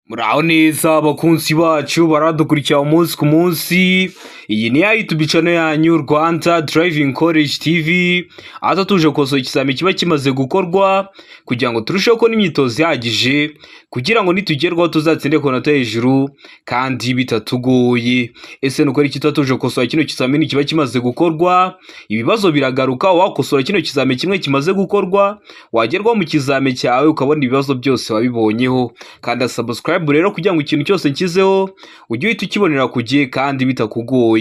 Muraho neza abakunzi bacu baradukurikira umunsi ku munsi. Iyi ni ya YouTube channel yanyu, Rwanda Driving College TV, aho tuje gukosora ikizami kiba kimaze gukorwa kugira ngo turusheho kubona imyitozo ihagije, kugira ngo nitugerwaho tuzatsinde ku manota hejuru kandi bitatugoye. Ese ni ukuri iki tuba tuje gukosora kino kizamini kiba kimaze gukorwa? Ibibazo biragaruka. Wakosora kino kizami kimwe kimaze gukorwa, wagerwaho mu kizami cyawe ukabona ibibazo byose wabibonyeho. Kanda subscribe rero kugira ngo ikintu cyose nshyizeho ujye uhita ukibonera ku gihe kandi bitakugoye.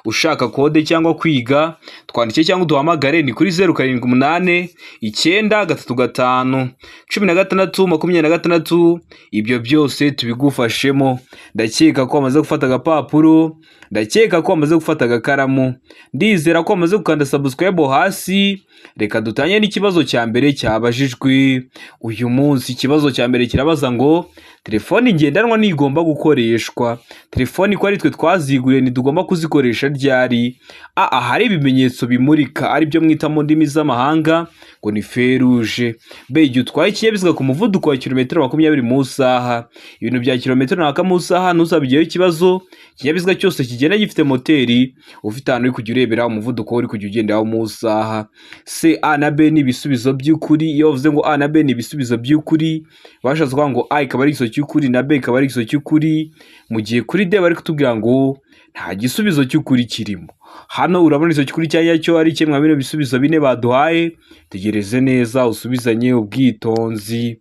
Ushaka code cyangwa kwiga, twandike cyangwa uduhamagare, ni kuri 0789351626. Ibyo byose tubigufashemo. Ndakeka ko wamaze gufata agapapuro, ndakeka ko wamaze gufata agakaramu, ndizera ko wamaze gukanda subscribe hasi. Reka dutangire n'ikibazo cya mbere cyabajijwe uyu munsi. Ikibazo cya mbere kirabaza ngo: telefoni ngendanwa ntigomba gukoreshwa. Telefoni ko ari twe twaziguriye, ntitugomba kuzikoresha ryari? A, ahari ibimenyetso bimurika, aribyo mwita mu ndimi z'amahanga ngo ni feu rouge. B, igihe utwaye ikinyabiziga ku muvuduko wa kilometero 20 mu isaha. Ibintu bya kilometero naka mu isaha ntuzabigireho ikibazo. Ikinyabiziga cyose kigenda gifite moteri, ufite ahantu uri kujya urebera umuvuduko uri kujya ugenderaho mu isaha. C, A na B ni ibisubizo by'ukuri. Iyo bavuze ngo A na B ni ibisubizo by'ukuri, bashatse kuvuga ngo A ikaba ari igisubizo cy'ukuri na B ikaba ari igisubizo cy'ukuri, mu gihe kuri D bari kutubwira ngo nta gisubizo cy'ukuri kirimo. Hano urabona igisubizo cy'ukuri cya nyacyo ari kimwe bino bisubizo bine baduhaye. Tegereze neza, usubizanye ubwitonzi.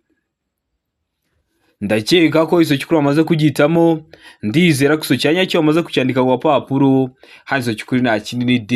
Ndakeka ko icyo cy'ukuri wamaze kugihitamo, ndizera ko icyo cya nyacyo wamaze kucyandika ku gapapuro. Hano icyo cy'ukuri nta kindi, ni D,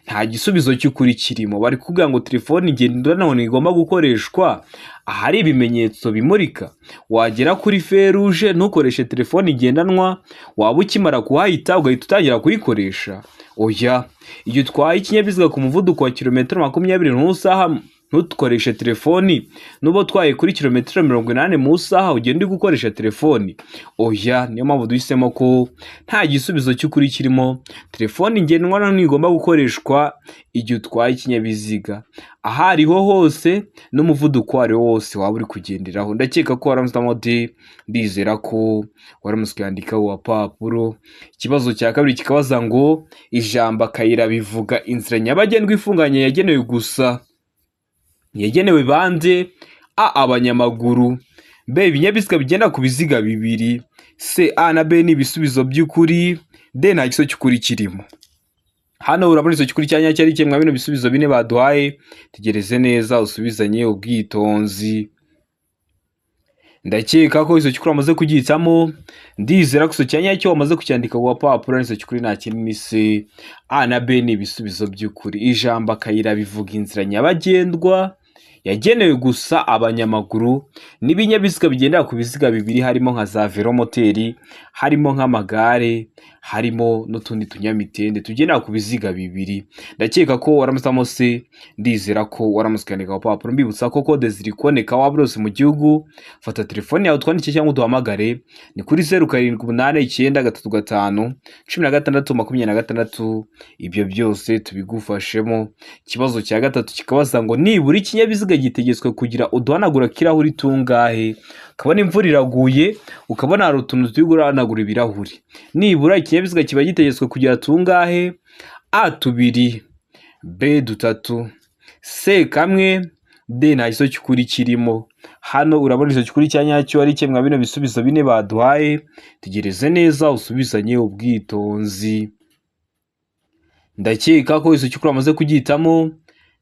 nta gisubizo cy'ukuri kirimo. Bari kukubwira ngo telefoni ngendanwa igomba gukoreshwa ahari ibimenyetso bimurika. Wagera kuri feu rouge ntukoreshe telefoni ngendanwa, waba ukimara kuhahita ugahita utangira kuyikoresha? Oya. Igihe utwaye ikinyabiziga ku muvuduko wa kilometero 20 mu isaha, ntukoreshe telefoni. Nuba utwaye kuri kilometero 80 mu isaha, ugenda uri gukoresha telefoni? Oya. Niyo mpamvu duhisemo ko nta gisubizo cy'ukuri kirimo. Telefoni ngendanwa ntigomba gukoreshwa igihe utwaye ikinyabiziga aho ariho hose n'umuvuduko uwo ariwo wose waba uri kugenderaho. Ndakeka ko waramutse D, ndizera ko waramutse ukandika ku gapapuro. Ikibazo cya kabiri kikabaza ngo: ijambo akayira bivuga inzira nyabagendwa ifunganye yagenewe gusa, yagenewe bande? A, abanyamaguru. B, ibinyabiziga bigenda ku biziga bibiri. C, A na B ni ibisubizo by'ukuri. D, nta gisubizo cy'ukuri kirimo. Hano urabona icyo cy'ukuri cya nyacyo ari kimwe bino bisubizo bine baduhaye. Tegereze neza, usubizanye ubwitonzi. Ndakeka ko icyo cy'ukuri wamaze kugihitamo, ndizera ko icyo cya nyacyo wamaze kucyandika ku gapapuro. Icyo cy'ukuri nta kindi, ni C. A na B ni ibisubizo by'ukuri. Ijambo akayira bivuga inzira nyabagendwa yagenewe gusa abanyamaguru n'ibinyabiziga bigendera ku biziga bibiri, harimo nka za velomoteri, harimo nk'amagare, harimo n'utundi tunyamitende tugendera ku biziga bibiri. Ndakeka ko waramutse C, ndizera ko waramutse ukandika ku gapapuro. Mbibutsa ko code ziri kuboneka waba uri hose mu gihugu. Fata telefone yawe utwandike cyangwa uduhamagare, ni kuri 0789351626. Ibyo byose tubigufashemo. Ikibazo cya gatatu kikabaza ngo: nibura ikinyabiziga gitegetswe kugira uduhanagura kirahuri tungahe? Ukabona imvura iraguye, ukabona hari utuntu turi guhanagura ibirahuri. Nibura ikinyabiziga kiba gitegetswe kugira tungahe? A, tubiri. B, dutatu. C, kamwe. D, nta gisubizo cy'ukuri kirimo. Hano urabona icyo cy'ukuri cya nyacyo ari kimwe bino bisubizo bine baduhaye. Tegereze neza, usubizanye ubwitonzi. Ndakeka ko icyo cy'ukuri wamaze kugihitamo,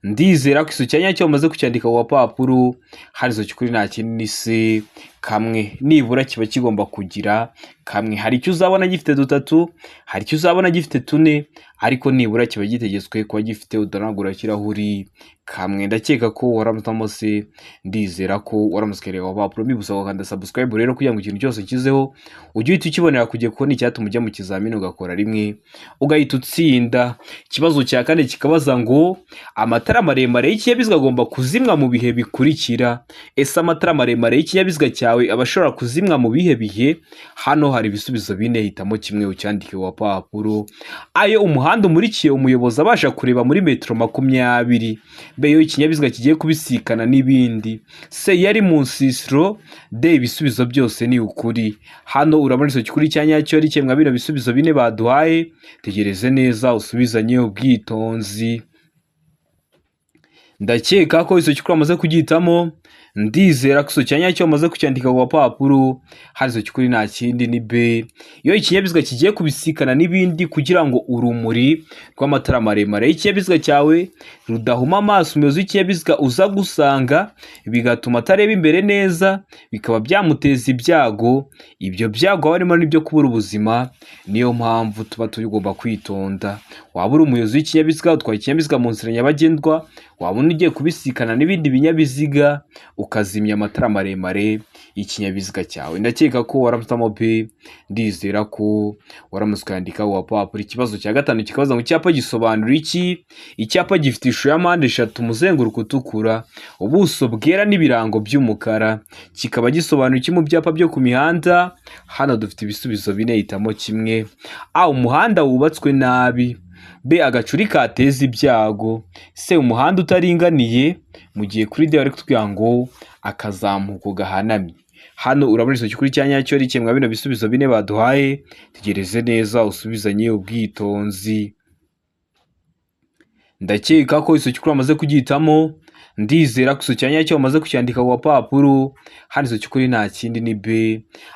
ndizera ko icyo cya nyacyo wamaze kucyandika ku gapapuro. Hari icyo cy'ukuri nta kindi, ni C, kamwe. Nibura kiba kigomba kugira kamwe. Hari icyo uzabona gifite dutatu, hari icyo uzabona gifite tune, ariko nibura kiba gitegetswe kuba gifite uduhanagura kirahuri kamwe. Ndakeka ko waramutse C, ndizera ko waramutse ukareba agapapuro. Mbibutsa gukanda subscribe rero kugira ngo ikintu cyose nshyizeho ujye uhita ukibonera ku gihe, kuko ni icyatuma ujya mu kizamini ugakora rimwe ugahita utsinda. Ikibazo cya kane kikabaza ngo: amatara maremare y'ikinyabiziga agomba kuzimwa mu bihe bikurikira. Ese amatara maremare y'ikinyabiziga cyawe cyawe aba ashobora kuzimwa mu bihe bihe? Hano hari ibisubizo bine, hitamo kimwe ucyandike wa papuro. Ayo umuhanda umurikiye umuyobozi abasha kureba muri metero 20. B, iyo ikinyabiziga kigiye kubisikana n'ibindi. C, iyo ari mu nsisiro. D, ibisubizo byose ni ukuri. Hano urabona icyo kuri cya nyacyo ari kimwe bino bisubizo bine baduhaye. Tegereze neza usubizanye ubwitonzi. Ndakeka ko icyo cy'ukuri wamaze kugihitamo. Ndizera ko icyo cya nyacyo wamaze kucyandika ku gapapuro. Hari icyo cy'ukuri nta kindi ni B, iyo ikinyabiziga kigiye kubisikana n'ibindi kugira ngo urumuri rw'amatara maremare y'ikinyabiziga cyawe rudahuma amaso umuyobozi w'ikinyabiziga uza gusanga, bigatuma atareba imbere neza, bikaba byamuteza ibyago. Ibyo byago haba harimo n'ibyo kubura ubuzima. Niyo mpamvu tuba tugomba kwitonda. Waba uri umuyobozi w'ikinyabiziga, utwaye ikinyabiziga mu nzira nyabagendwa, wabona ugiye kubisikana n'ibindi binyabiziga, ukazimya amatara maremare y'ikinyabiziga cyawe. Ndakeka ko waramutamo B. Ndizera ko waramutse ukandika wapapuro. Ikibazo cya gatanu kikabaza ngo icyapa gisobanura iki? Icyapa gifite ishusho ya mpande eshatu, umuzenguruko utukura, ubuso bwera n'ibirango by'umukara, kikaba gisobanura iki mu byapa byo ku mihanda? Hano dufite ibisubizo bine, hitamo kimwe. A, umuhanda wubatswe nabi. B, agacuri kateza ibyago. C, umuhanda utaringaniye. Mu gihe kuri D bari kutubwira ngo akazamuko gahanamye. Hano urabona icyo kuri cya nyacyo ari kimwe bino bisubizo bine baduhaye. Tegereze neza usubizanye ubwitonzi. Ndakeka ko icyo cy'ukuri wamaze kugihitamo. Ndizera ko icyo cya nyacyo wamaze kucyandika ku gapapuro. Hano icyo cy'ukuri nta kindi ni B,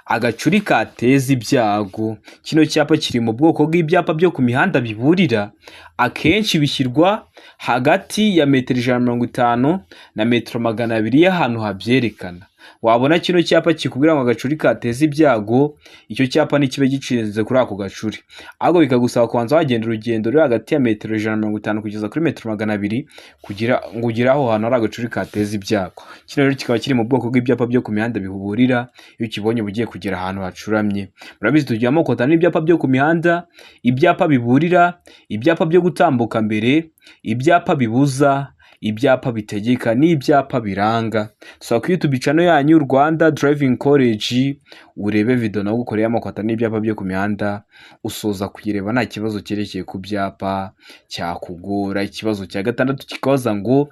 agacuri kateza ibyago. Kino cyapa kiri mu bwoko bw'ibyapa byo ku mihanda biburira. Akenshi bishyirwa hagati ya metero 150 na metero 200 y'ahantu habyerekana. Wabona kino cyapa kikubwira ngo agacuri kateza ibyago, icyo cyapa ntikibe gicinze kuri ako gacuri, ahubwo bikagusaba kubanza wagenda urugendo ruri hagati ya metero 150 kugeza kuri metero 200 kugira ngo ugere aho hantu hari agacuri kateza ibyago. Kino rero kikaba kiri mu bwoko bw'ibyapa byo ku mihanda bihuburira. Iyo ukibonye uba ugiye kugera ahantu hacuramye. Murabizi, tugira amoko atanu y'ibyapa byo ku mihanda: ibyapa biburira, ibyapa byo gutambuka mbere, ibyapa bibuza, ibyapa bitegeka n'ibyapa biranga. Saba kuri YouTube channel yanyu Rwanda Driving College urebe video nawe ukoreye amoko atanu y'ibyapa byo ku mihanda, usoza kuyireba nta kibazo cyerekeye ku byapa cyakugora. Ikibazo cya gatandatu kikabaza ngo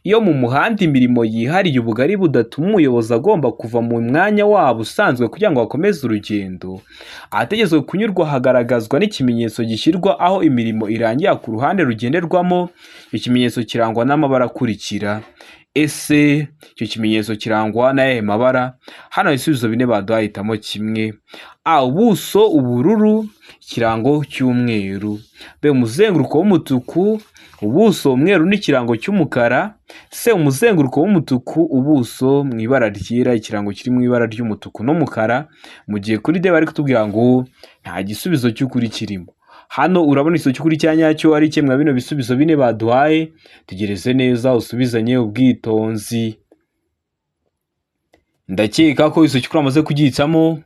iyo mu muhanda imirimo yihariye ubugari budatuma umuyobozi agomba kuva mu mwanya wabo usanzwe kugira ngo akomeze urugendo, ahategetswe kunyurwa hagaragazwa n'ikimenyetso gishyirwa aho imirimo irangira ku ruhande rugenderwamo. Icyo kimenyetso kirangwa n'amabara akurikira. Ese icyo kimenyetso kirangwa n'ayahe mabara? Hano ibisubizo bine baduhaye, hitamo kimwe. A, ubuso ubururu, ikirango cy'umweru. B, umuzenguruko w'umutuku, ubuso umweru n'ikirango cy'umukara. C, umuzenguruko w'umutuku, ubuso mu ibara ryera, ikirango kiri mu ibara ry'umutuku n'umukara. Mu gihe kuri D bari kutubwira ngo nta gisubizo cy'ukuri kirimo. Hano urabona icyo cy'ukuri cya nyacyo ari kimwe bino bisubizo bine baduhaye. Tegereze neza usubizanye ubwitonzi. Ndakeka ko icyo cy'ukuri wamaze kugihitamo.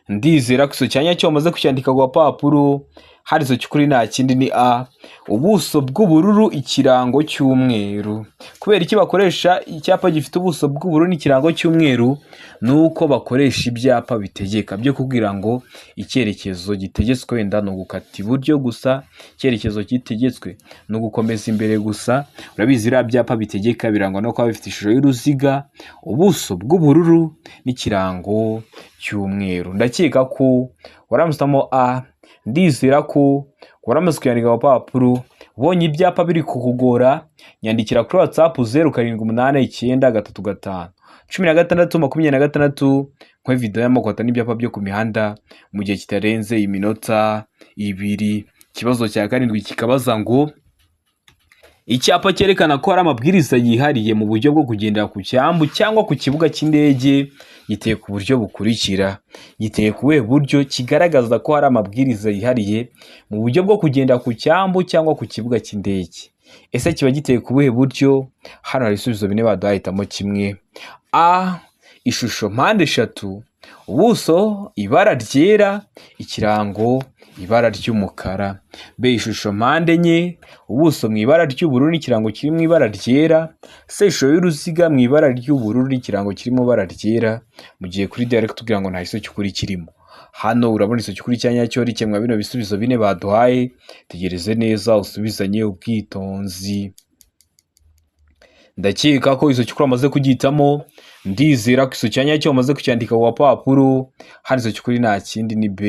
Ndizera ko icyo cya nyacyo wamaze kucyandika ku gapapuro. Hari icyo cy'ukuri nta kindi ni A, ubuso bw'ubururu, ikirango cy'umweru. Kubera iki bakoresha icyapa gifite ubuso bw'ubururu n'ikirango cy'umweru? Ni uko bakoresha ibyapa bitegeka byo kubwira ngo icyerekezo gitegetswe wenda ni ugukata iburyo gusa, icyerekezo gitegetswe ni ugukomeza imbere gusa. Urabizi, biriya byapa bitegeka birangwa no kuba bifite ishusho y'uruziga, ubuso bw'ubururu n'ikirango cy'umweru. Ndakeka ko waramusamo A. Ndizera ko waramaze kuyandika ku papuro. Ubonye ibyapa biri kukugora, nyandikira kuri WhatsApp 0789351626 nkwe video y'amoko atanu n'ibyapa byo ku mihanda mu gihe kitarenze iminota 2. Ikibazo cya karindwi kikabaza ngo icyapa cyerekana ko hari amabwiriza yihariye mu buryo bwo kugendera ku cyambu cyangwa ku kibuga cy'indege giteye ku buryo bukurikira. Giteye ku buhe buryo kigaragaza ko hari amabwiriza yihariye mu buryo bwo kugenda ku cyambu cyangwa ku kibuga cy'indege? Ese kiba giteye ku buhe buryo? Hano hari ibisubizo bine baduhaye, hitamo kimwe. A, ishusho mpande eshatu, Ubuso ibara ryera, ikirango ibara ry'umukara. B ishusho mpande enye, ubuso mu ibara ry'ubururu n'ikirango kiri mu ibara ryera. C ishusho y'uruziga mu ibara ry'ubururu n'ikirango kiri mu ibara ryera. Mu gihe kuri D bari kutubwira ngo nta gisubizo cy'ukuri kirimo. Hano urabona igisubizo cy'ukuri cya nyacyo rikemwa bino bisubizo bine baduhaye. Tegereze neza usubizanye ubwitonzi. Ndakeka ko igisubizo cy'ukuri wamaze kugihitamo. Ndizera ko igisubizo cya nyacyo wamaze kucyandika ku gapapuro. Hano igisubizo cy'ukuri nta kindi ni B.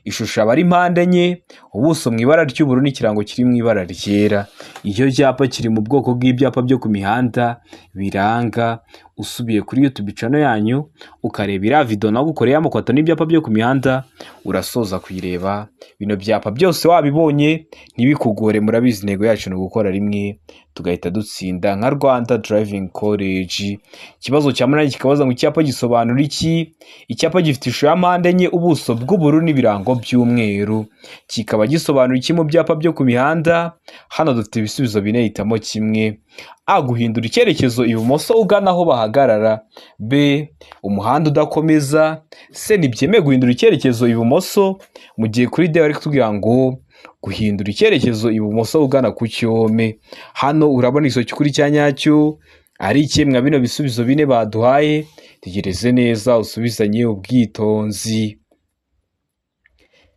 Ishusho aba ari mpande enye, ubuso mu ibara ry'ubururu n'ikirango kiri mu ibara ryera. Icyo cyapa kiri mu bwoko bw'ibyapa byo ku mihanda biranga. Usubiye kuri YouTube channel yanyu ukareba iriya video nagukoreye y'amakoto n'ibyapa byo ku mihanda, urasoza kuyireba. Bino byapa byose wabibonye, ntibikugore. Murabizi, intego yacu ni ugukora rimwe tugahita dutsinda nka Rwanda Driving College. Ikibazo cya munani kikabaza ngo icyapa gisobanura iki? Icyapa gifite ishusho ya mpande enye, ubuso bw'ubururu n'ibirango by'umweru, kikaba gisobanura iki mu byapa byo ku mihanda? Hano dufite ibisubizo bine, hitamo kimwe. A guhindura icyerekezo ibumoso ugana aho bahagarara. B umuhanda udakomeza. C ntibyemewe guhindura icyerekezo ibumoso. Mu gihe kuri D bari kutubwira ngo guhindura icyerekezo ibumoso ugana ku cyome. Hano urabona igisubizo cy'ukuri cya nyacyo ari ikemwa bino bisubizo bine baduhaye. Tegereze neza usubizanye ubwitonzi.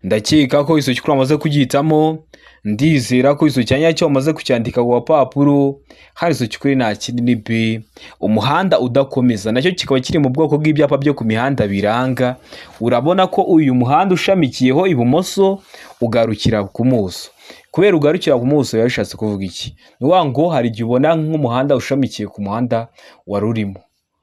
Ndakeka ko igisubizo cy'ukuri wamaze kugihitamo. Ndizera ko igisubizo cya nyacyo wamaze kucyandika ku gapapuro. Hano igisubizo cy'ukuri nta kindi ni B umuhanda udakomeza, nacyo kikaba kiri mu bwoko bw'ibyapa byo ku mihanda biranga. Urabona ko uyu muhanda ushamikiyeho ibumoso ugarukira ku muso. Kubera ugarukira ku muso, biba bishatse kuvuga iki? Ni ukuvuga ngo hari igihe ubona nk'umuhanda ushamikiye ku muhanda wari urimo,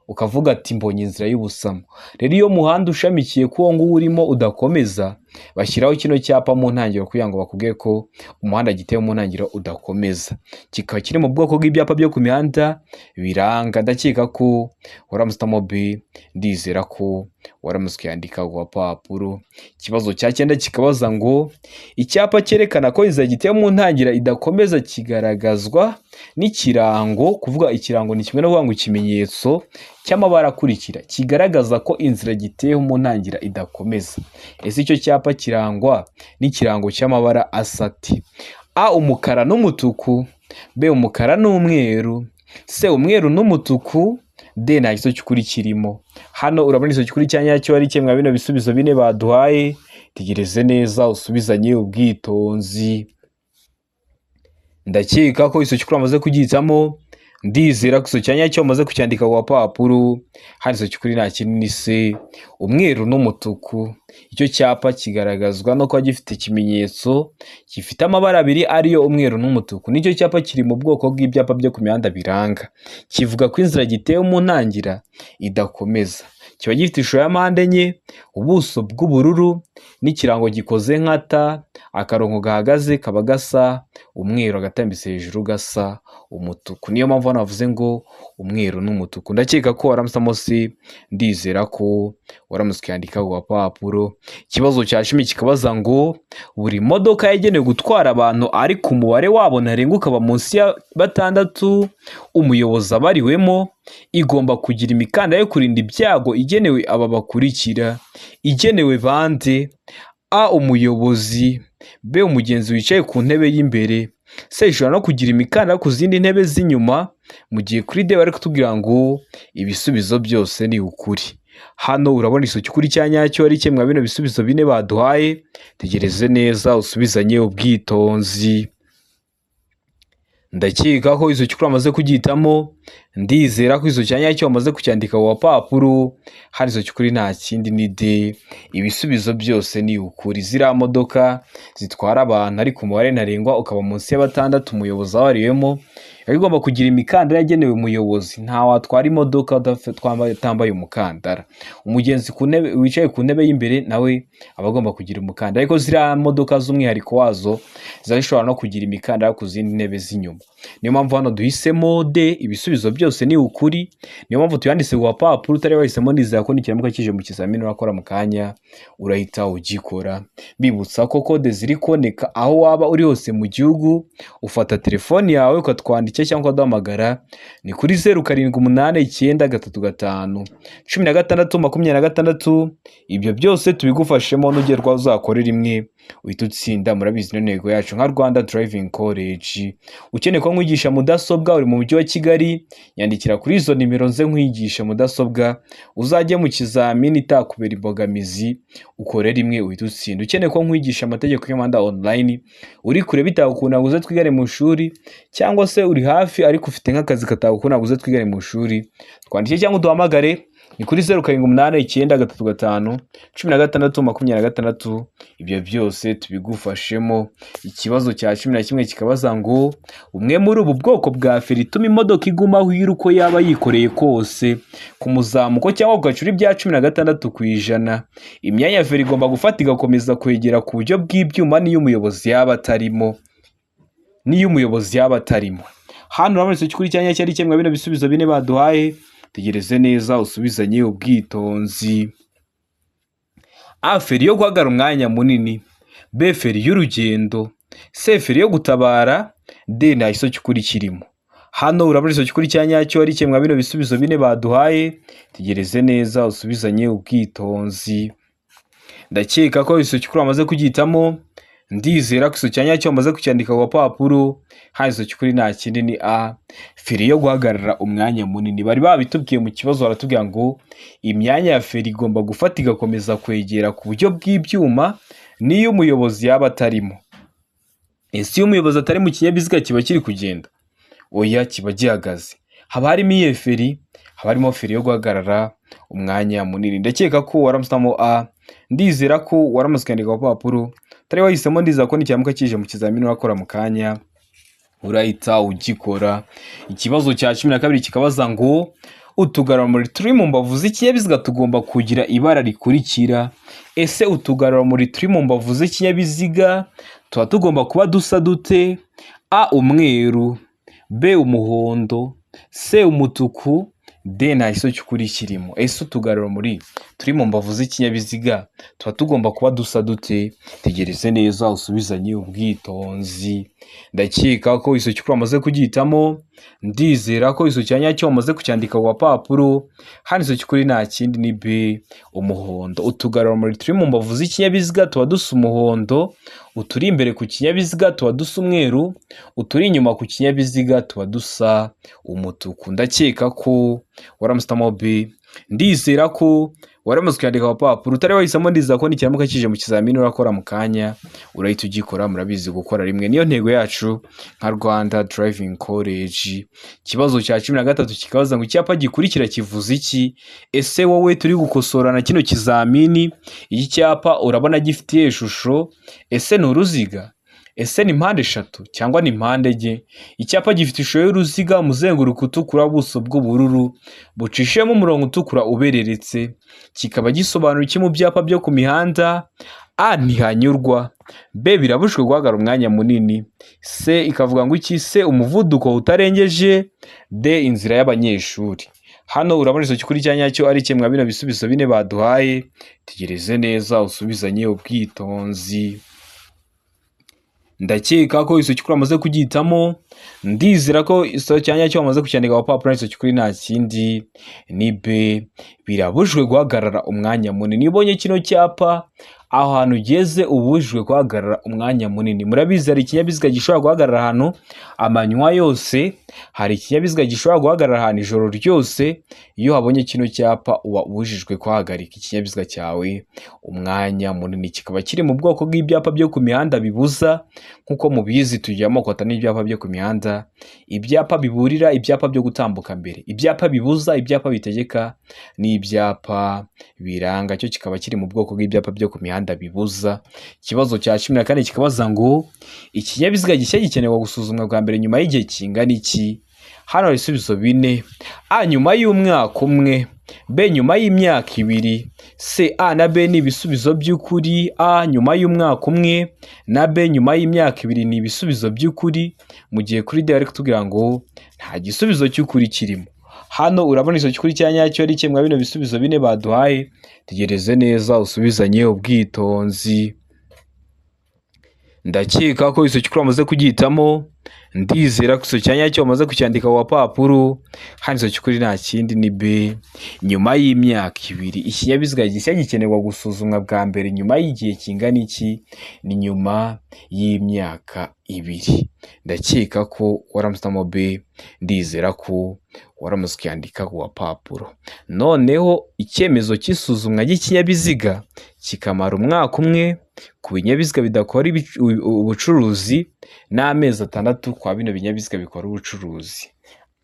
ukavuga ati mbonye inzira y'ubusamo. Rero iyo umuhanda ushamikiye ku uwo nguwo urimo udakomeza, bashyiraho kino cyapa mu ntangiriro kugira ngo bakubwire ko umuhanda gitewe mu ntangiriro udakomeza. Kikaba kiri mu bwoko bw'ibyapa byo ku mihanda biranga. Ndakeka ko waramutse uhitamo B, ndizera ko waramutse ukiyandika ku gapapuro. Ikibazo cya cyenda kikabaza ngo icyapa cyerekana ko inzira gitewe mu ntangiriro idakomeza kigaragazwa n'ikirango. Kuvuga ikirango ni kimwe no kuvuga ngo ikimenyetso cy'amabara akurikira kigaragaza ko inzira giteyeho mu ntangiriro idakomeza. Ese icyo cyapa kirangwa n'ikirango cy'amabara asa ati? A umukara n'umutuku, B umukara n'umweru, C umweru n'umutuku, D nta gisubizo cy'ukuri kirimo. Hano urabona igisubizo cy'ukuri cya nyacyo ari kimwe bino bisubizo bine baduhaye. Tegereze neza usubizanye ubwitonzi. Ndakeka ko igisubizo cy'ukuri wamaze kugihitamo. Ndizera ko igisubizo cya nyacyo wamaze kucyandika ku gapapuro. Hano igisubizo cy'ukuri nta kindi ni C umweru n'umutuku. Icyo cyapa kigaragazwa no kuba gifite ikimenyetso gifite amabara abiri ariyo umweru n'umutuku. Nicyo cyapa kiri mu bwoko bw'ibyapa byo ku mihanda biranga. Kivuga ko inzira gitewe mu ntangira idakomeza. Kiba gifite ishusho ya mpande enye, ubuso bw'ubururu n'ikirango gikoze nka T, akarongo gahagaze kaba gasa umweru, agatambitse hejuru gasa umutuku. Niyo mpamvu hano bavuze ngo umweru n'umutuku. Ndakeka ko waramutse C, ndizera ko waramutse ukiyandika ku gapapuro. Ikibazo cya 10 kikabaza ngo buri modoka yagenewe gutwara abantu ariko umubare wabo ntarengwa ukaba munsi ya 6, umuyobozi abariwemo, igomba kugira imikandara yo kurinda ibyago igenewe aba bakurikira. Igenewe bande? A umuyobozi, B umugenzi wicaye ku ntebe y'imbere, C ishobora no kugira imikandara ku zindi ntebe z'inyuma. Mu gihe kuri D bari kutubwira ngo ibisubizo byose ni ukuri. Hano urabona igisubizo cy'ukuri cya nyacyo ari kimwe bino bisubizo bine baduhaye. Tegereze neza usubizanye ubwitonzi. Ndakeka ko igisubizo cy'ukuri wamaze kugihitamo. Ndizera ko igisubizo cya nyacyo wamaze kucyandika ku gapapuro. Hano igisubizo cy'ukuri nta kindi ni D, ibisubizo byose ni ukuri. Ziriya modoka zitwara abantu ariko umubare ntarengwa ukaba munsi ya 6, umuyobozi abariwemo, iba igomba kugira imikandara yagenewe umuyobozi. Nta watwara imodoka utambaye umukandara. Umugenzi ku ntebe wicaye ku ntebe y'imbere nawe aba agomba kugira umukandara, ariko ziriya modoka z'umwihariko wazo ziba zishobora no kugira imikandara ku zindi ntebe z'inyuma. Niyo mpamvu hano duhisemo D, ibisubizo byose byose ni ukuri, niyo mpamvu tuyanditse ku gapapuro. Utari wahisemo, ndizera ko nikiramuka kije mu kizamini urakora mu kanya urahita ugikora. Bibutsa ko kode ziri kuboneka aho waba uri hose mu gihugu. Ufata telefoni yawe ukatwandikira cyangwa ukaduhamagara, ni kuri 0789351626. Ibyo byose tubigufashemo, nugerwa uzakore rimwe uhita utsinda. Murabizi, niyo ntego yacu nka Rwanda Driving College. Ukeneye ko nkwigisha mudasobwa uri mu mujyi wa Kigali, nyandikira kuri izo nimero nze nkwigisha mudasobwa, uzajye mu kizamini itakubera imbogamizi, ukore rimwe uhita utsinda. Ukeneye ko nkwigisha amategeko y'umuhanda online, uri kure bitagukunda ngo uze twigane mu ishuri, cyangwa se uri hafi ariko ufite nk'akazi katagukunda ngo uze twigane mu ishuri, twandike cyangwa uduhamagare, ni kuri 0789351626. Ibyo byose tubigufashemo. Ikibazo cya 11 kikabaza ngo: umwe muri ubu bwoko bwa feri ituma imodoka iguma aho iri uko yaba yikoreye kose ku muzamuko cyangwa ku gacuri bya 16%, imyanya ya feri igomba gufata igakomeza kwegera ku buryo bw'ibyuma niyo umuyobozi yaba atarimo. Hano urabona icyo cyanya cyari kimwe bino bisubizo bine baduhaye. Tegereze neza usubizanye ubwitonzi. A, feri yo guhagarara umwanya munini; B, feri y'urugendo; C, feri yo gutabara; D, nta gisubizo cy'ukuri kirimo. Hano urabona icyo cy'ukuri cya nyacyo ari kimwe bino bisubizo bine baduhaye. Tegereze neza usubizanye ubwitonzi. Ndakeka ko igisubizo cy'ukuri wamaze kugihitamo. Ndizera ko igisubizo cya nyacyo wamaze kucyandika ku gapapuro. Hano igisubizo cy'ukuri nta kindi ni A, feri yo guhagarara umwanya munini. Bari babitubwiye mu kibazo, baratubwira ngo imyanya ya feri igomba gufata igakomeza kwegera ku buryo bw'ibyuma n'iyo umuyobozi yaba atarimo. Ese iyo umuyobozi atari mu kinyabiziga kiba kiri kugenda? Oya, kiba gihagaze. Haba harimo iyihe feri? Haba harimo feri yo guhagarara umwanya munini. Ndakeka ko waramusamo A. Ndizera ko waramaze kwandika ku gapapuro. Utari wahisemo, ndizera ko nikiramuka kije mu kizamini urakora mu kanya urahita ugikora. Ikibazo cya 12 kikabaza ngo: utugarurarumuri turi mu mbavu z'ikinyabiziga tugomba kugira ibara rikurikira. Ese utugarurarumuri turi mu mbavu z'ikinyabiziga tuba tugomba kuba dusa dute? A, umweru; B, umuhondo; C, umutuku; D, nta gisubizo cy'ukuri kirimo. Ese utugarurarumuri turi mu mbavu z'ikinyabiziga tuba tugomba kuba dusa dute? Tegereze neza usubizanye ubwitonzi. Ndakeka ko igisubizo cy'ukuri wamaze kugihitamo. Ndizera ko igisubizo cya nyacyo wamaze kucyandika ku gapapuro. Hano igisubizo cy'ukuri nta kindi ni B, umuhondo. Utugarurarumuri turi mu mbavu z'ikinyabiziga tuba dusa umuhondo, uturi imbere ku kinyabiziga tuba dusa umweru, uturi inyuma ku kinyabiziga tuba dusa umutuku. Ndakeka ko waramusitamo B. Ndizera ko waramaze kuyandika ku gapapuro. Utari wahisemo, ndizera ko nikiramuka kije mu kizamini urakora mu kanya urahita ugikora. Murabizi, gukora rimwe niyo ntego yacu nka Rwanda Driving College. Ikibazo cya 13 kikabaza ngo: icyapa gikurikira kivuze iki? Ese wowe turi gukosorana kino kizamini, iki cyapa urabona gifitiye ishusho? Ese ni uruziga? Ese ni mpande eshatu cyangwa ni mpande enye? Icyapa gifite ishusho y'uruziga, umuzenguruko utukura, ubuso bw'ubururu bucishemo umurongo utukura ubereretse, kikaba gisobanura iki mu byapa byo ku mihanda? A, ntihanyurwa; B, birabujijwe guhagarara umwanya munini; C ikavuga ngo iki? C, umuvuduko utarengeje; D, inzira y'abanyeshuri. Hano urabona igisubizo cy'ukuri cya nyacyo ari kimwe bino bisubizo bine baduhaye. Tegereze neza usubizanye ubwitonzi. Ndakeka ko igisubizo cy'ukuri wamaze kugihitamo. Ndizera ko igisubizo cya nyacyo wamaze kucyandika ku gapapuro. Igisubizo cy'ukuri nta kindi ni B, birabujijwe guhagarara umwanya munini. Iyo ubonye kino cyapa, aho hantu ugeze ubujijwe guhagarara umwanya munini. Murabizi, hari ikinyabiziga gishobora guhagarara ahantu amanywa yose, hari ikinyabiziga gishobora guhagarara ahantu ijoro ryose. Iyo habonye kino cyapa uba ubujijwe kuhagarika ikinyabiziga cyawe umwanya munini. Kikaba kiri mu bwoko bw'ibyapa byo ku mihanda bibuza. Nk'uko mubizi, tugira amoko atanu y'ibyapa byo ku mihanda: ibyapa biburira, ibyapa byo gutambuka mbere, ibyapa bibuza, ibyapa bitegeka n'ibyapa biranga. Cyo kikaba kiri mu bwoko bw'ibyapa byo ku mihanda bibuza. Ikibazo cya 14 kikabaza ngo: ikinyabiziga gishya gikenerwa gusuzumwa bwa mbere nyuma y'igihe kingana iki? Hano hari ibisubizo bine: A, nyuma y'umwaka umwe; B, nyuma y'imyaka ibiri; C, A na B ni ibisubizo by'ukuri. A, nyuma y'umwaka umwe, na B, nyuma y'imyaka ibiri ni ibisubizo by'ukuri, mu gihe kuri D bari kutubwira ngo nta gisubizo cy'ukuri kirimo. Hano urabona iso cy'ukuri cya nyacyo ari kimwe bino bisubizo bine baduhaye. Tegereze neza usubizanye ubwitonzi. Ndakeka ko iso cy'ukuri wamaze kugihitamo, ndizera ko iso cya nyacyo wamaze kucyandika ku gapapuro. Hano iso cy'ukuri nta kindi ni B. Nyuma y'imyaka 2 ikinyabiziga gishya gikenerwa gusuzumwa bwa mbere nyuma y'igihe kingana iki? Ni nyuma y'imyaka 2. Ndakeka ko waramusamo B, ndizera ko waramaze kuyandika ku gapapuro. Noneho icyemezo cy'isuzumwa ry'ikinyabiziga kikamara umwaka umwe ku binyabiziga bidakora ubucuruzi n'amezi 6 kwa bino binyabiziga bikora ubucuruzi,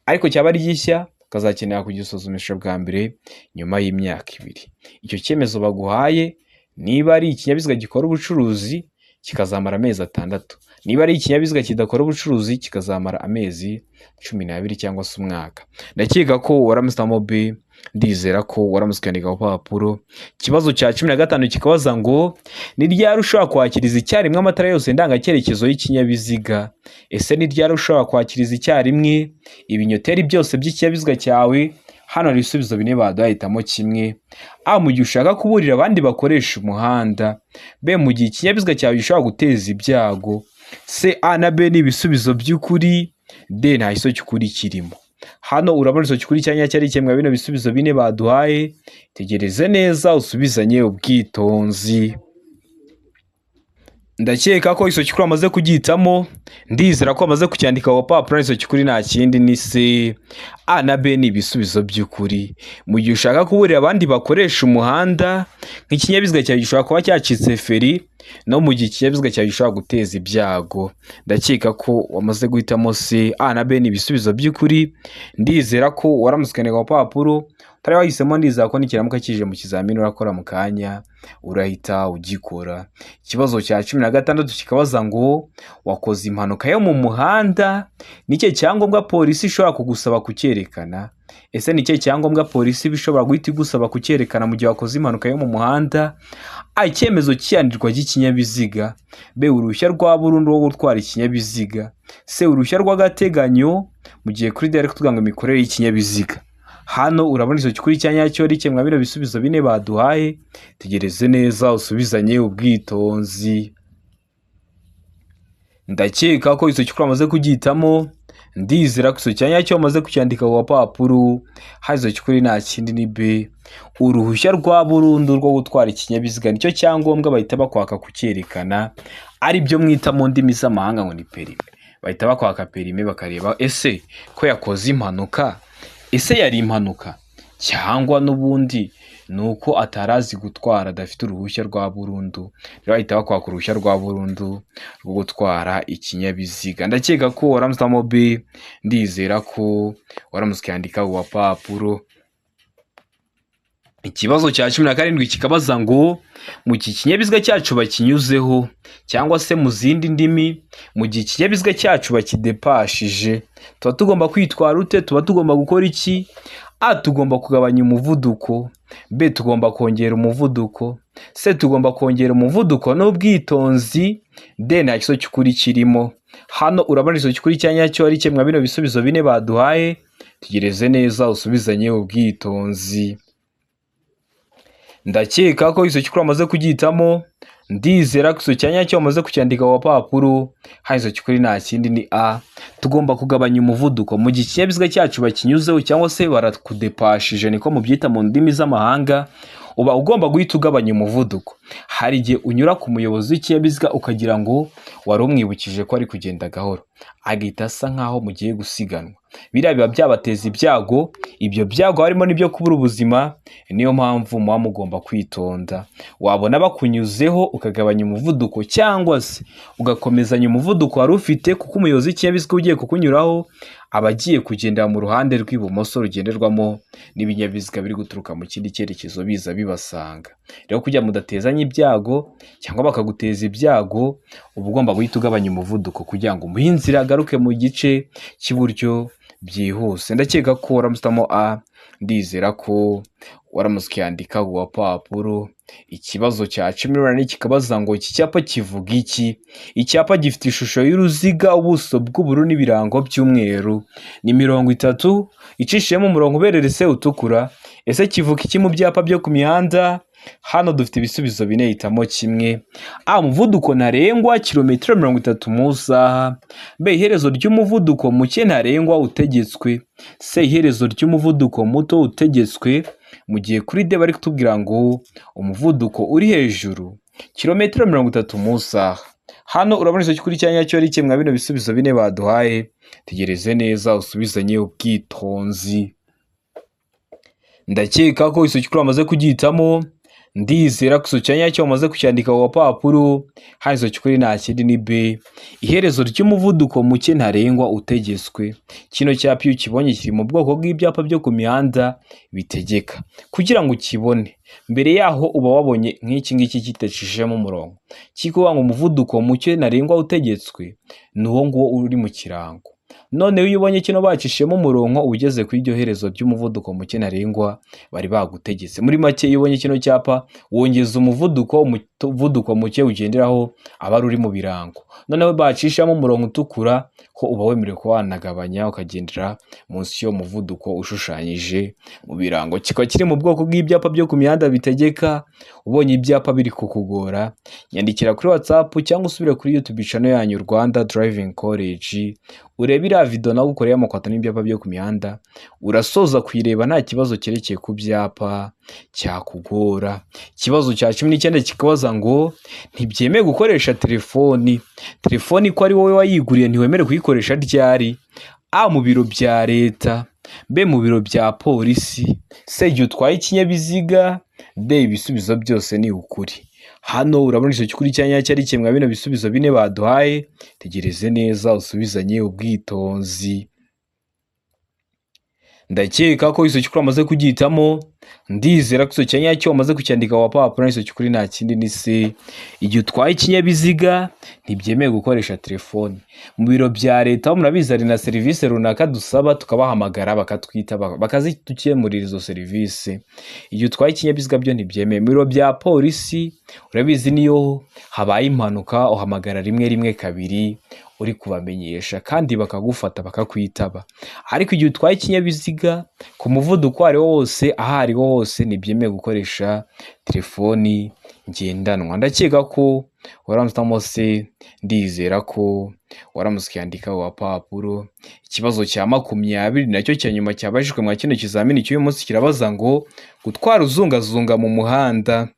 ariko cyaba ari gishya ukazakenera kugisuzumisha bwa mbere nyuma y'imyaka 2. Icyo cyemezo baguhaye niba ari ikinyabiziga gikora ubucuruzi kikazamara amezi 6, niba ari ikinyabiziga kidakora ubucuruzi kikazamara amezi 12 cyangwa se umwaka. Ndakeka ko waramusamo B, ndizera ko waramutse ukandika ku papuro. Ikibazo cya 15 kikabaza ngo ni ryari ushobora kwakiriza icyarimwe amatara yose ndangacyerekezo y'ikinyabiziga? Ese ni ryari ushobora kwakiriza icyarimwe ibinyoteri byose by'ikinyabiziga cyawe? Hano hari ibisubizo bine baduhitamo kimwe. A, mu gihe ushaka kuburira abandi bakoresha umuhanda. B, mu gihe ikinyabiziga cyawe gishobora guteza ibyago. C, A na B ni ibisubizo by'ukuri. D, nta gisubizo cy'ukuri kirimo. Hano urabona iso cy'ukuri cya nyacyo ari kimwe bino bisubizo bine baduhaye. Tegereze neza usubizanye ubwitonzi. Ndakeka ko iso cy'ukuri wamaze kugihitamo, ndizera ko wamaze kucyandika ku gapapuro. Iso cy'ukuri nta kindi ni C. A na B ni ibisubizo by'ukuri. Mu gihe ushaka kuburira abandi bakoresha umuhanda, nk'ikinyabiziga cyawe gishobora kuba cyacitse feri, no mu gihe ikinyabiziga cyawe gishobora guteza ibyago. Ndakeka ko wamaze guhitamo C. A na B ni ibisubizo by'ukuri. Ndizera ko waramutse ukandika ku gapapuro. Utari wahisemo, ndizera ko nikiramuka kije mu kizamini urakora mu kanya urahita ugikora. Ikibazo cya 16 kikabaza ngo wakoze impanuka yo mu muhanda, ni ikihe cyangombwa polisi ishobora kugusaba kucyerekana? Ese ni ikihe cyangombwa polisi iba ishobora guhita igusaba kucyerekana mu gihe wakoze impanuka yo mu muhanda? A, icyemezo cy'iyandirwa ry'ikinyabiziga. B, uruhushya rwa burundu rwo gutwara ikinyabiziga. C, uruhushya rw'agateganyo. Mu gihe kuri D ari kutuvuga ngo imikorere y'ikinyabiziga. Hano urabona iso cy'ukuri cya nyacyo ari kimwe bino bisubizo bine baduhaye. Tegereze neza usubizanye ubwitonzi. Ndakeka ko iso cy'ukuri wamaze kugihitamo, ndizera ko iso cya nyacyo wamaze kucyandika ku gapapuro. Hano iso cy'ukuri nta kindi ni B. Uruhushya rwa burundu rwo gutwara ikinyabiziga nicyo cyangombwa bahita bakwaka kucyerekana, ari byo mwita mu ndimi z'amahanga ngo ni perime. Bahita bakwaka perime bakareba ese ko yakoze impanuka, ese yari impanuka cyangwa n'ubundi ni uko atari azi gutwara adafite uruhushya rwa burundu. Rero bahita bakwaka uruhushya rwa burundu rwo gutwara ikinyabiziga. Ndakeka ko waramusamo B, ndizera ko waramutse ukandika ku gapapuro. Ikibazo cya 17 kikabaza ngo mu gihe ikinyabiziga cyacu bakinyuzeho, cyangwa se mu zindi ndimi mu gihe ikinyabiziga cyacu bakidepashije, tuba tugomba kwitwara ute? Tuba tugomba gukora iki? A, tugomba kugabanya umuvuduko. B, tugomba kongera umuvuduko. C, tugomba kongera umuvuduko n'ubwitonzi. D, nta gisubizo cy'ukuri kirimo. Hano urabona iso cy'ukuri cya nyacyo ari kimwe bino bisubizo bine baduhaye. Tegereze neza usubizanye ubwitonzi. Ndakeka ko iso cy'ukuri wamaze kugihitamo, ndizera ko iso cya nyacyo wamaze kucyandika ku gapapuro. Hano iso cy'ukuri nta kindi ni A. Tugomba kugabanya umuvuduko mu gihe ikinyabiziga cyacu bakinyuzeho, cyangwa se barakudepashije niko mubyita mu ndimi z'amahanga, uba ugomba guhita ugabanya umuvuduko. Hari igihe unyura ku muyobozi w'ikinyabiziga ukagira ngo wari umwibukije ko ari kugenda gahoro, agahita asa nkaho mugiye gusiganwa. Biriya biba byabateza ibyago, ibyo byago harimo n'ibyo kubura ubuzima. Niyo mpamvu muba mugomba kwitonda. Wabona bakunyuzeho ukagabanya umuvuduko, cyangwa se ugakomezanya umuvuduko wari ufite, kuko umuyobozi w'ikinyabiziga ugiye kukunyuraho aba agiye kugendera mu ruhande rw'ibumoso rugenderwamo n'ibinyabiziga biri guturuka mu kindi cyerekezo biza bibasanga. Rero kugira ngo mudatezanya ibyago cyangwa bakaguteza ibyago, uba ugomba guhita ugabanya umuvuduko kugira ngo umuhe inzira agaruke mu gice cy'iburyo byihuse. Ndakeka ko waramusitamo A, ndizera ko waramutse ukiyandika ku gapapuro. Ikibazo cya 18 kikabaza ngo iki cyapa kivuga iki? Icyapa gifite ishusho y'uruziga, ubuso bw'ubururu n'ibirango by'umweru, ni 30 icishijemo umurongo ubereretse utukura. Ese kivuga iki mu byapa byo ku mihanda? Hano dufite ibisubizo bine, hitamo kimwe. A, umuvuduko ntarengwa kilometero 30 mu isaha. B, iherezo ry'umuvuduko muke ntarengwa utegetswe. C, iherezo ry'umuvuduko muto utegetswe. Mu gihe kuri D bari kutubwira ngo umuvuduko uri hejuru kilometero 30 mu isaha. Hano urabona icyo kuri cya nyacyo ari kimwe bino bisubizo bine baduhaye. Tegereze neza usubizanye ubwitonzi. Ndakeka ko icyo kuri wamaze kugihitamo. Ndizera ko icyo nyacyo wamaze kucyandika ku gapapuro. Hano icyo kuri nta kindi ni B, iherezo ry'umuvuduko muke ntarengwa utegetswe. Kino cyapa iyo ukibonye kiri mu bwoko bw'ibyapa byo ku mihanda bitegeka. Kugira ngo ukibone mbere yaho uba wabonye nk'iki ngiki kitacishijemo umurongo, kikuvuga ngo umuvuduko muke ntarengwa utegetswe, ni uwo nguwo uri mu kirango. Noneho iyo ubonye kino bacishijemo umurongo, uba ugeze kuri iryo herezo ry'umuvuduko muke ntarengwa bari bagutegetse. Muri make iyo ubonye kino cyapa wongeza umuvuduko, umuvuduko muke ugenderaho aba ari uri mu birango. Noneho bacishamo umurongo utukura ko uba wemerewe kuba wanagabanya ukagendera munsi y'uwo muvuduko ushushanyije mu birango. Kikaba kiri mu bwoko bw'ibyapa byo ku mihanda bitegeka. Ubonye ibyapa biri kukugora, nyandikira kuri WhatsApp cyangwa usubire kuri YouTube channel yanyu Rwanda Driving College, urebe iriya video nawe ukoreye amakwata n'ibyapa byo ku mihanda, urasoza kuyireba nta kibazo cyerekeye ku byapa cyakugora. Ikibazo cya 19 kikabaza ngo ntibyemewe gukoresha telefoni. Telefoni ko ari wowe wayiguriye ntiwemerewe kuyikoresha ryari? A, mu biro bya leta. B, mu biro bya polisi. C, igihe utwaye ikinyabiziga. D, ibisubizo byose ni ukuri. Hano urabona icyo cy'ukuri cya nyacyo ari kimwe bino bisubizo bine baduhaye. Tegereze neza usubizanye ubwitonzi. Ndakeka ko icyo cy'ukuri wamaze kugihitamo. Ndizera ko icyo cya nyacyo wamaze kucyandika ku gapapuro. Icyo cy'ukuri nta kindi ni C, igihe utwaye ikinyabiziga ntibyemewe gukoresha telefoni. Mu biro bya leta ho murabizi hari na serivisi runaka dusaba tukabahamagara bakatwita bakazidukemurira izo serivisi. Igihe utwaye ikinyabiziga byo ntibyemewe. Mu biro bya polisi urabizi niyo habaye impanuka uhamagara 112 uri kubamenyesha kandi bakagufata bakakwitaba. Ariko igihe utwaye ikinyabiziga ku muvuduko uwo ari wo wose, aho ari ho hose, ntibyemewe gukoresha telefoni ngendanwa. Ndakeka ko waramutse se, ndizera ko waramutse ukiyandika ku gapapuro. Ikibazo cya 20 nacyo cya nyuma cyabajijwe mwa kino kizamini cy'uyu munsi kirabaza ngo gutwara uzungazunga mu muhanda,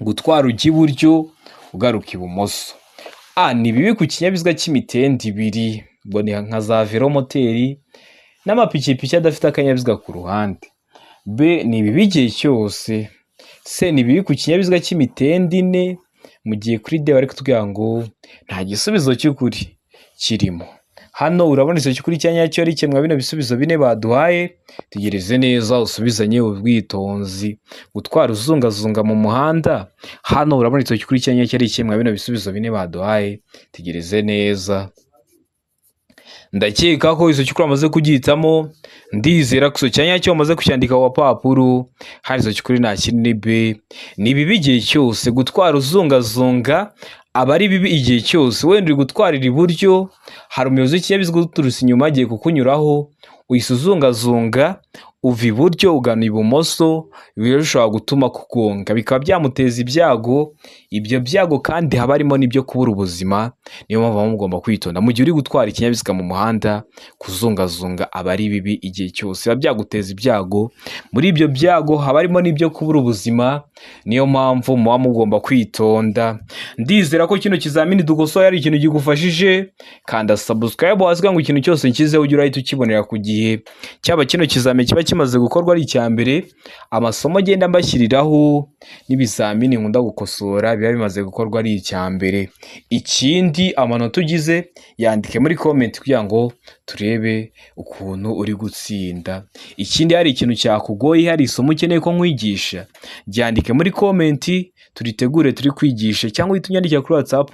gutwara ujya iburyo ugaruka ibumoso. A, ni bibi ku kinyabiziga cy'imitende ibiri, ubwo ni nka za velomoteri n'amapikipiki adafite akanyabiziga ku ruhande. B, ni bibi igihe cyose. C, ni bibi ku kinyabiziga cy'imitende ine. Mu gihe kuri D bari kutubwira ngo nta gisubizo cy'ukuri kirimo. Hano urabona icyo cy'ukuri cya nyacyo ari kimwe bino bisubizo bine baduhaye. Tegereze neza usubizanye ubwitonzi. Gutwara uzungazunga mu muhanda, hano urabona icyo cy'ukuri cya nyacyo ari kimwe bino bisubizo bine baduhaye. Tegereze neza. Ndakeka ko icyo cy'ukuri wamaze kugihitamo. Ndizera ko icyo cya nyacyo wamaze kucyandika ku gapapuro. Hano icyo cy'ukuri nta kindi ni B, ni bibi igihe cyose. Gutwara uzungazunga aba ari bibi igihe cyose. Wenda uri gutwarira iburyo, hari umuyobozi w'ikinyabiziga uturutse inyuma agiye kukunyuraho, uhise uzungazunga uva iburyo ugana ibumoso, ibi bishobora gutuma kugonga bikaba byamuteza ibyago. Ibyo byago kandi haba harimo n'ibyo kubura ubuzima. Niyo mpamvu muba mugomba kwitonda mu gihe uri gutwara ikinyabiziga mu muhanda. Kuzungazunga aba ari bibi igihe cyose, biba byaguteza ibyago. Muri ibyo byago haba harimo n'ibyo kubura ubuzima. Niyo mpamvu muba mugomba kwitonda. Ndizera ko kino kizamini dukosoye ari ikintu kigufashije. Kanda subscribe hasi ngo ikintu cyose nshyizeho ujye urahita ukibonera ku gihe. Cyaba kino kizamini kiba kimaze gukorwa ari icya mbere, amasomo agenda mbashyiriraho n'ibizamini nkunda gukosora biba bimaze gukorwa ari icya mbere. Ikindi amanota ugize yandike muri comment kugira ngo turebe ukuntu uri gutsinda. Ikindi hari ikintu cyakugoye, hari isomo ukeneye ko nkwigisha, byandike muri comment Turitegure, turi kwigishe, cyangwa uhite unyandikira kuri WhatsApp.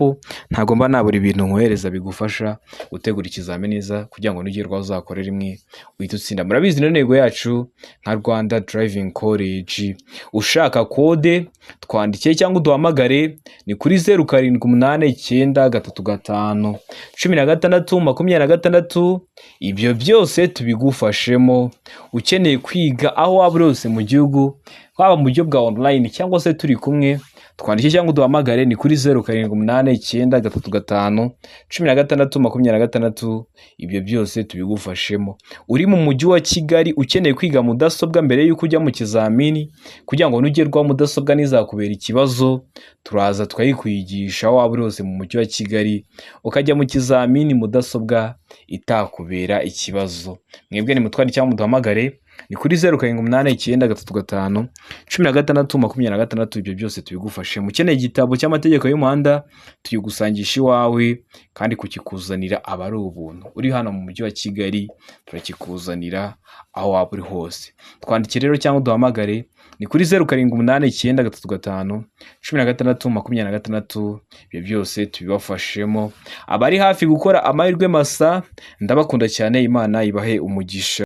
Ntabwo mba nabura ibintu nkohereza bigufasha gutegura ikizamini neza, kugira ngo nugerwaho uzakore rimwe uhite utsinda. Murabizi, niyo ntego yacu nka Rwanda Driving College. Ushaka kode, twandikire cyangwa uduhamagare, ni kuri 0789351626. Ibyo byose tubigufashemo. Ukeneye kwiga aho waba uri hose mu gihugu, haba mu buryo bwa online cyangwa se turi kumwe, twandike cyangwa uduhamagare, ni kuri 0789351626. Ibyo byose tubigufashemo. Uri mu mujyi wa Kigali, ukeneye kwiga mudasobwa mbere y'uko ujya mu kizamini, kugira ngo nugerwaho mudasobwa ntizakubera ikibazo, turaza tukayikwigisha aho waba uri hose mu mujyi wa Kigali, ukajya mu kizamini mudasobwa itakubera ikibazo. Mwebwe nimutware cyangwa muduhamagare, ni kuri 0789351626. Ibyo byose tubigufashe. Ukeneye igitabo cy'amategeko y'umuhanda, tuyigusangisha iwawe, kandi kukikuzanira aba ari ubuntu. Uri hano mu mujyi wa Kigali, turakikuzanira aho waba uri hose. Twandikire rero cyangwa uduhamagare, ni kuri 0789351626. Ibyo byose tubibafashemo. Abari hafi gukora, amahirwe masa, ndabakunda cyane, Imana ibahe umugisha.